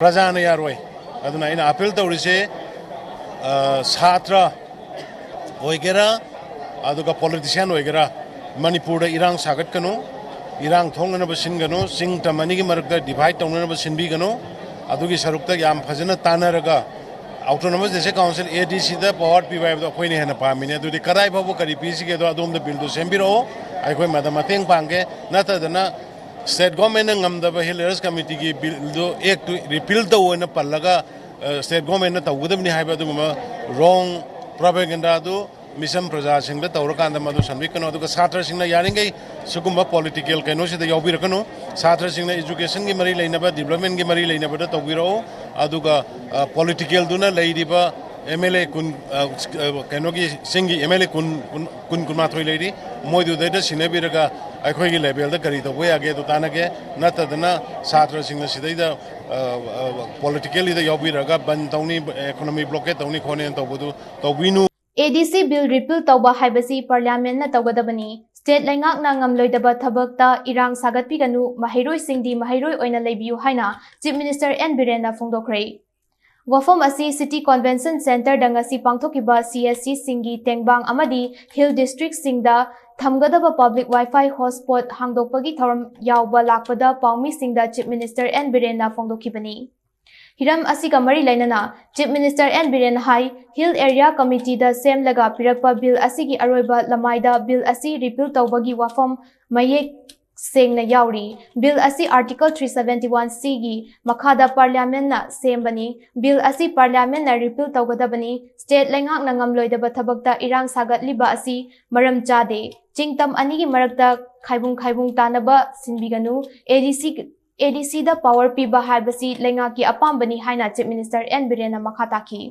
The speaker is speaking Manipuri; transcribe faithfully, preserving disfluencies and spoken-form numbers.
ꯄ꯭ꯔꯖꯥꯅ ꯌꯥꯔꯣꯏ꯫ ꯑꯗꯨꯅ ꯑꯩꯅ ꯑꯥꯄꯤꯜ ꯇꯧꯔꯤꯁꯦ, ꯑ, ꯁꯥꯇ꯭ꯔ ꯑꯣꯏꯒꯦꯔꯥ, ꯑꯗꯨꯒ ꯄꯣꯂꯤꯇꯤꯁꯤꯌꯥꯟ ꯑꯣꯏꯒꯦꯔꯥ, ꯃꯅꯤꯄꯨꯔꯗ ꯏꯔꯥꯡ ꯁꯥꯒꯠꯀꯅꯨ, ꯏꯔꯥꯡ ꯊꯣꯛꯅꯅꯕ ꯁꯤꯟꯒꯅꯨ, ꯆꯤꯡ ꯇꯝ ꯑꯅꯤꯒꯤ ꯃꯔꯛꯇ ꯗꯤꯚꯥꯏꯠ ꯇꯧꯅꯅꯕ ꯁꯤꯟꯕꯤꯒꯅꯨ꯫ ꯑꯗꯨꯒꯤ ꯁꯔꯨꯛꯇ ꯌꯥꯝ ꯐꯖꯅ ꯇꯥꯟꯅꯔꯒ Autonomous District Council, ADCꯗ ꯄꯋꯥꯔ ꯄꯤꯕ ꯍꯥꯏꯕꯗꯣ ꯑꯩꯈꯣꯏꯅ ꯍꯦꯟꯅ ꯄꯥꯝꯃꯤꯅꯦ꯫ ꯑꯗꯨꯗꯤ ꯀꯗꯥꯏ ꯐꯥꯎꯕ ꯀꯔꯤ ꯄꯤꯁꯤꯒꯦꯗꯣ ꯑꯗꯣꯝꯗ ꯕꯤꯜꯗꯨ ꯁꯦꯝꯕꯤꯔꯛꯑꯣ, ꯑꯩꯈꯣꯏ ꯃꯗ ꯃꯇꯦꯡ ꯄꯥꯡꯒꯦ꯫ ꯅꯠꯇꯗꯅ ꯁ꯭ꯇꯦꯠ ꯒꯣꯔꯃꯦꯟꯅ ꯉꯝꯗꯕ ꯍꯤꯜ ꯑꯦꯔꯤꯌꯥꯁ ꯀꯃꯤꯇꯤꯒꯤ ꯕꯤꯜꯗꯨ, ꯑꯦꯛꯇꯨ ꯔꯤꯄꯤꯜ ꯇꯧ ꯑꯣꯏꯅ ꯄꯜꯂꯒ, ꯑ, ꯁ꯭ꯇꯦꯠ ꯒꯣꯔꯃꯦꯟꯅ ꯇꯧꯒꯗꯕꯅꯤ ꯍꯥꯏꯕ ꯑꯗꯨꯒꯨꯝꯕ ꯔꯣꯡ ꯄ꯭ꯔꯣꯄꯦꯒꯦꯟꯗꯥꯗꯨ ꯃꯤꯆꯝ ꯄ꯭ꯔꯖꯥꯁꯤꯡꯗ ꯇꯧꯔꯀꯥꯟꯗ ꯃꯗꯨ ꯁꯟꯗꯣꯛꯀꯅꯨ꯫ ꯑꯗꯨꯒ ꯁꯥꯇ꯭ꯔꯁꯤꯡꯅ ꯌꯥꯔꯤꯈꯩ ꯁꯤꯒꯨꯝꯕ ꯄꯣꯂꯤꯇꯤꯀꯦꯜ ꯀꯩꯅꯣꯁꯤꯗ ꯌꯥꯎꯕꯤꯔꯛꯀꯅꯨ꯫ ꯁꯥꯇ꯭ꯔꯁꯤꯡꯅ ꯏꯖꯨꯀꯦꯁꯟꯒꯤ ꯃꯔꯤ ꯂꯩꯅꯕ, ꯗꯤꯕ꯭ꯂꯞꯃꯦꯟꯒꯤ ꯃꯔꯤ ꯂꯩꯅꯕꯗ ꯇꯧꯕꯤꯔꯛꯑꯣ꯫ ꯑꯗꯨꯒ, ꯑ, ꯄꯣꯂꯤꯇꯤꯀꯦꯜꯗꯨꯅ ꯂꯩꯔꯤꯕ ꯑꯦꯝ ꯑꯦꯜ ꯑꯦ ꯀꯨꯟ, ꯑ, ꯑ, ꯀꯩꯅꯣꯒꯤ ꯆꯤꯡꯒꯤ ꯑꯦꯝ ꯑꯦꯜ ꯑꯦ ꯀꯨꯟ, ꯀꯨꯟ, ꯀꯨꯟ, ꯀꯨꯟꯃꯥꯊꯣꯏ ꯂꯩꯔꯤ, ꯃꯣꯏꯗꯨꯗꯩꯗ ꯁꯤꯟꯅꯕꯤꯔꯒ ꯑꯩꯈꯣꯏꯒꯤ ꯂꯦꯚꯦꯜꯗ ꯀꯔꯤ ꯇꯧꯕ ꯌꯥꯒꯦ ꯑꯗꯨ ꯇꯥꯟꯅꯒꯦ꯫ ꯅꯠꯇꯗꯅ ꯁꯥꯇ꯭ꯔꯁꯤꯡꯅ ꯁꯤꯗꯩꯗ, ꯑ, ꯑ, ꯄꯣꯂꯤꯇꯤꯀꯦꯜꯂꯤꯗ ꯌꯥꯎꯕꯤꯔꯒ ꯕꯟ ꯇꯧꯅꯤ, ꯏꯀꯣꯅꯣꯃꯤ ꯕ꯭ꯂꯣꯀꯦꯠ ꯇꯧꯅꯤ ꯈꯣꯠꯅꯤꯅ ꯇꯧꯕꯗꯨ ꯇꯧꯕꯤꯅꯨ꯫ ADC ꯕꯤꯜ ꯔꯤꯄꯤꯜ ꯇꯧꯕ ꯍꯥꯏꯕꯁꯤ ꯄꯥꯔꯂꯤꯌꯥꯃꯦꯟꯠꯅ ꯇꯧꯒꯗꯕꯅꯤ꯫ ꯁ꯭ꯇꯦꯠ ꯂꯩꯉꯥꯛꯅ ꯉꯝꯂꯣꯏꯗꯕ ꯊꯕꯛꯇ ꯏꯔꯥꯡ ꯁꯥꯒꯠꯄꯤꯒꯅꯨ, ꯃꯍꯩꯔꯣꯏꯁꯤꯡꯗꯤ ꯃꯍꯩꯔꯣꯏ ꯑꯣꯏꯅ ꯂꯩꯕꯤꯌꯨ ꯍꯥꯏꯅ ꯆꯤꯐ ꯃꯤꯅꯤꯁꯇꯔ ꯑꯦꯟ ꯕꯤꯔꯦꯟꯅ ꯐꯣꯡꯗꯣꯛꯈ꯭ꯔꯦ꯫ ꯋꯥꯐꯝ ꯑꯁꯤ ꯁꯤꯇꯤ ꯀꯣꯟꯚꯦꯟꯁꯟ ꯁꯦꯟꯇꯔꯗ ꯉꯁꯤ ꯄꯥꯡꯊꯣꯛꯈꯤꯕ CSCꯁꯤꯡꯒꯤ ꯇꯦꯡꯕꯥꯡ ꯑꯃꯗꯤ ꯍꯤꯜ ꯗꯤꯁꯇ꯭ꯔꯤꯛꯁꯤꯡꯗ ꯊꯝꯒꯗꯕ ꯄꯕ꯭ꯂꯤꯛ ꯋꯥꯏꯐꯥꯏ ꯍꯣꯠꯁ꯭ꯄꯣꯠ ꯍꯥꯡꯗꯣꯛꯄꯒꯤ ꯊꯧꯔꯝ ꯌꯥꯎꯕ ꯂꯥꯛꯄꯗ ꯄꯥꯎꯃꯤꯁꯤꯡꯗ ꯆꯤꯐ ꯃꯤꯅꯤꯁꯇꯔ ꯑꯦꯟ ꯕꯤꯔꯦꯟꯅ ꯐꯣꯡꯗꯣꯛꯈꯤꯕꯅꯤ꯫ ꯍꯤꯔꯝ ꯑꯁꯤꯒ ꯃꯔꯤ ꯂꯩꯅꯅ ꯆꯤꯐ ꯃꯤꯅꯤꯁꯇꯔ ꯑꯦꯟ ꯕꯤꯔꯦꯟꯅ ꯍꯥꯏ, ꯍꯤꯜ ꯑꯦꯔꯤꯌꯥ ꯀꯃꯤꯇꯤꯗ ꯁꯦꯝꯂꯒ ꯄꯤꯔꯛꯄ ꯕꯤꯜ ꯑꯁꯤꯒꯤ ꯑꯔꯣꯏꯕ ꯂꯃꯥꯏꯗ ꯕꯤꯜ ꯑꯁꯤ ꯔꯤꯄꯤꯜ ꯇꯧꯕꯒꯤ ꯋꯥꯐꯝ ꯃꯌꯦꯛ ꯁꯦꯡꯅ ꯌꯥꯎꯔꯤ꯫ ꯕꯤꯜ ꯑꯁꯤ ꯑꯥꯔꯇꯤꯀꯜ three seventy one Cꯒꯤ ꯃꯈꯥꯗ ꯄꯥꯔꯂꯤꯌꯥꯃꯦꯟꯠꯅ ꯁꯦꯝꯕꯅꯤ꯫ ꯕꯤꯜ ꯑꯁꯤ ꯄꯥꯔꯂꯤꯌꯥꯃꯦꯟꯠꯅ ꯔꯤꯄꯤꯜ ꯇꯧꯒꯗꯕꯅꯤ꯫ ꯁ꯭ꯇꯦꯠ ꯂꯩꯉꯥꯛꯅ ꯉꯝꯂꯣꯏꯗꯕ ꯊꯕꯛꯇ ꯏꯔꯥꯡ ꯁꯥꯒꯠꯂꯤꯕ ꯑꯁꯤ ꯃꯔꯝ ꯆꯥꯗꯦ꯫ ꯆꯤꯡ ꯇꯝ ꯑꯅꯤꯒꯤ ꯃꯔꯛꯇ ꯈꯥꯏꯕꯨꯡ ꯈꯥꯏꯕꯨꯡ ꯇꯥꯅꯕ ꯁꯤꯟꯕꯤꯒꯅꯨ꯫ ADC, ADCꯗ ꯄꯋꯥꯔ ꯄꯤꯕ ꯍꯥꯏꯕꯁꯤ ꯂꯩꯉꯥꯛꯀꯤ ꯑꯄꯥꯝꯕꯅꯤ ꯍꯥꯏꯅ ꯆꯤꯐ ꯃꯤꯅꯤꯁꯇꯔ ꯑꯦꯟ ꯕꯤꯔꯦꯟꯅ ꯃꯈꯥ ꯇꯥꯈꯤ꯫